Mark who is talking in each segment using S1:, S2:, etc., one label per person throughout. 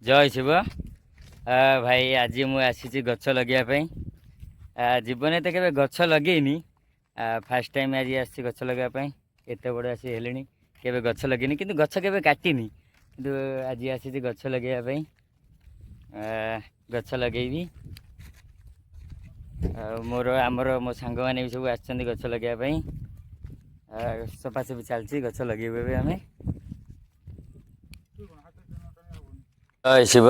S1: ଜୟ ଶିବ ଭାଇ। ଆଜି ମୁଁ ଆସିଛି ଗଛ ଲଗେଇବା ପାଇଁ। ଜୀବନରେ ତ କେବେ ଗଛ ଲଗେଇନି। ଫାର୍ଷ୍ଟ ଟାଇମ୍ ଆଜି ଆସିଛି ଗଛ ଲଗେଇବା ପାଇଁ। ଏତେ ବଡ଼ ଆସି ହେଲିଣି, କେବେ ଗଛ ଲଗେଇନି, କିନ୍ତୁ ଗଛ କେବେ କାଟିନି। କିନ୍ତୁ ଆଜି ଆସିଛି ଗଛ ଲଗେଇବା ପାଇଁ। ଗଛ ଲଗେଇବି। ଆଉ ମୋର ଆମର ମୋ ସାଙ୍ଗମାନେ ବି ସବୁ ଆସିଛନ୍ତି ଗଛ ଲଗେଇବା ପାଇଁ। ସଫାସଫି ଚାଲିଛି, ଗଛ ଲଗେଇବୁ ଏବେ ଆମେ। ଜୟ ଶିବ।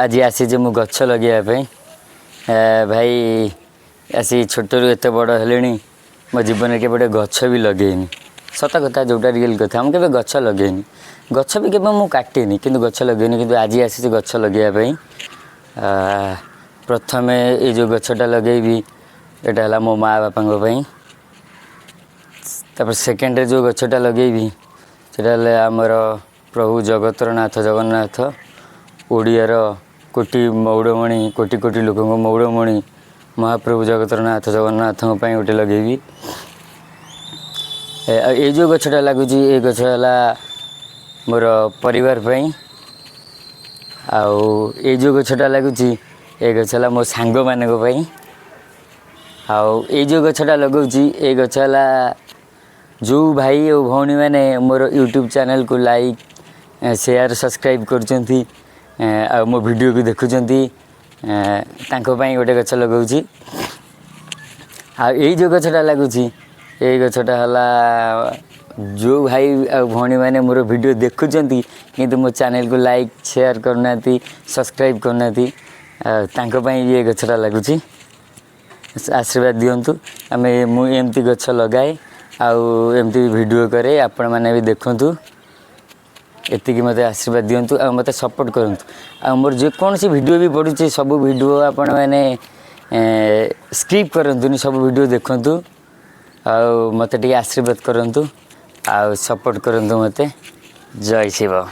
S1: ଆଜି ଆସିଛି ମୁଁ ଗଛ ଲଗେଇବା ପାଇଁ। ଭାଇ, ଆସି ଛୋଟରୁ ଏତେ ବଡ଼ ହେଲିଣି, ମୋ ଜୀବନରେ କେବେ ଗୋଟେ ଗଛ ବି ଲଗେଇନି। ସତ କଥା, ଯେଉଁଟା ରିଏଲ୍ କଥା, ମୁଁ କେବେ ଗଛ ଲଗେଇନି। ଗଛ ବି କେବେ ମୁଁ କାଟିନି, କିନ୍ତୁ ଗଛ ଲଗେଇନି। କିନ୍ତୁ ଆଜି ଆସିଛି ଗଛ ଲଗେଇବା ପାଇଁ। ପ୍ରଥମେ ଏଇ ଯେଉଁ ଗଛଟା ଲଗେଇବି, ଏଇଟା ହେଲା ମୋ ମା ବାପାଙ୍କ ପାଇଁ। ତାପରେ ସେକେଣ୍ଡରେ ଯେଉଁ ଗଛଟା ଲଗେଇବି, ସେଟା ହେଲେ ଆମର ପ୍ରଭୁ ଜଗତର ନାଥ ଜଗନ୍ନାଥ, ଓଡ଼ିଆର କୋଟି ମଉଡ଼ମଣି, କୋଟି କୋଟି ଲୋକଙ୍କ ମଉଡ଼ମଣି ମହାପ୍ରଭୁ ଜଗତର ନାଥ ଜଗନ୍ନାଥଙ୍କ ପାଇଁ ଗୋଟେ ଲଗେଇବି। ଆଉ ଏଇ ଯେଉଁ ଗଛଟା ଲାଗୁଛି, ଏ ଗଛ ହେଲା ମୋର ପରିବାର ପାଇଁ। ଆଉ ଏଇ ଯେଉଁ ଗଛଟା ଲାଗୁଛି, ଏ ଗଛ ହେଲା ମୋ ସାଙ୍ଗମାନଙ୍କ ପାଇଁ। ଆଉ ଏଇ ଯେଉଁ ଗଛଟା ଲଗାଉଛି, ଏ ଗଛ ହେଲା ଯେଉଁ ଭାଇ ଓ ଭଉଣୀମାନେ ମୋର ୟୁଟ୍ୟୁବ୍ ଚ୍ୟାନେଲ୍କୁ ଲାଇକ୍, ସେୟାର, ସବସ୍କ୍ରାଇବ୍ କରୁଛନ୍ତି ଆଉ ମୋ ଭିଡ଼ିଓକୁ ଦେଖୁଛନ୍ତି, ତାଙ୍କ ପାଇଁ ଗୋଟେ ଗଛ ଲଗାଉଛି। ଆଉ ଏଇ ଯେଉଁ ଗଛଟା ଲାଗୁଛି, ଏଇ ଗଛଟା ହେଲା ଯେଉଁ ଭାଇ ଆଉ ଭଉଣୀମାନେ ମୋର ଭିଡ଼ିଓ ଦେଖୁଛନ୍ତି, କିନ୍ତୁ ମୋ ଚ୍ୟାନେଲ୍କୁ ଲାଇକ୍, ସେୟାର କରୁନାହାନ୍ତି, ସବସ୍କ୍ରାଇବ୍ କରୁନାହାନ୍ତି, ଆଉ ତାଙ୍କ ପାଇଁ ଇଏ ଗଛଟା ଲାଗୁଛି। ଆଶୀର୍ବାଦ ଦିଅନ୍ତୁ। ମୁଁ ଏମିତି ଗଛ ଲଗାଏ ଆଉ ଏମିତି ଭିଡ଼ିଓ କରେ, ଆପଣମାନେ ବି ଦେଖନ୍ତୁ। ଏତିକି ମୋତେ ଆଶୀର୍ବାଦ ଦିଅନ୍ତୁ ଆଉ ମୋତେ ସପୋର୍ଟ କରନ୍ତୁ। ଆଉ ମୋର ଯେକୌଣସି ଭିଡ଼ିଓ ବି ପଡ଼ୁଛି, ସବୁ ଭିଡ଼ିଓ ଆପଣମାନେ ସ୍କିପ୍ କରନ୍ତୁନି, ସବୁ ଭିଡ଼ିଓ ଦେଖନ୍ତୁ ଆଉ ମୋତେ ଟିକେ ଆଶୀର୍ବାଦ କରନ୍ତୁ ଆଉ ସପୋର୍ଟ କରନ୍ତୁ ମୋତେ। ଜୟ ଶିବ।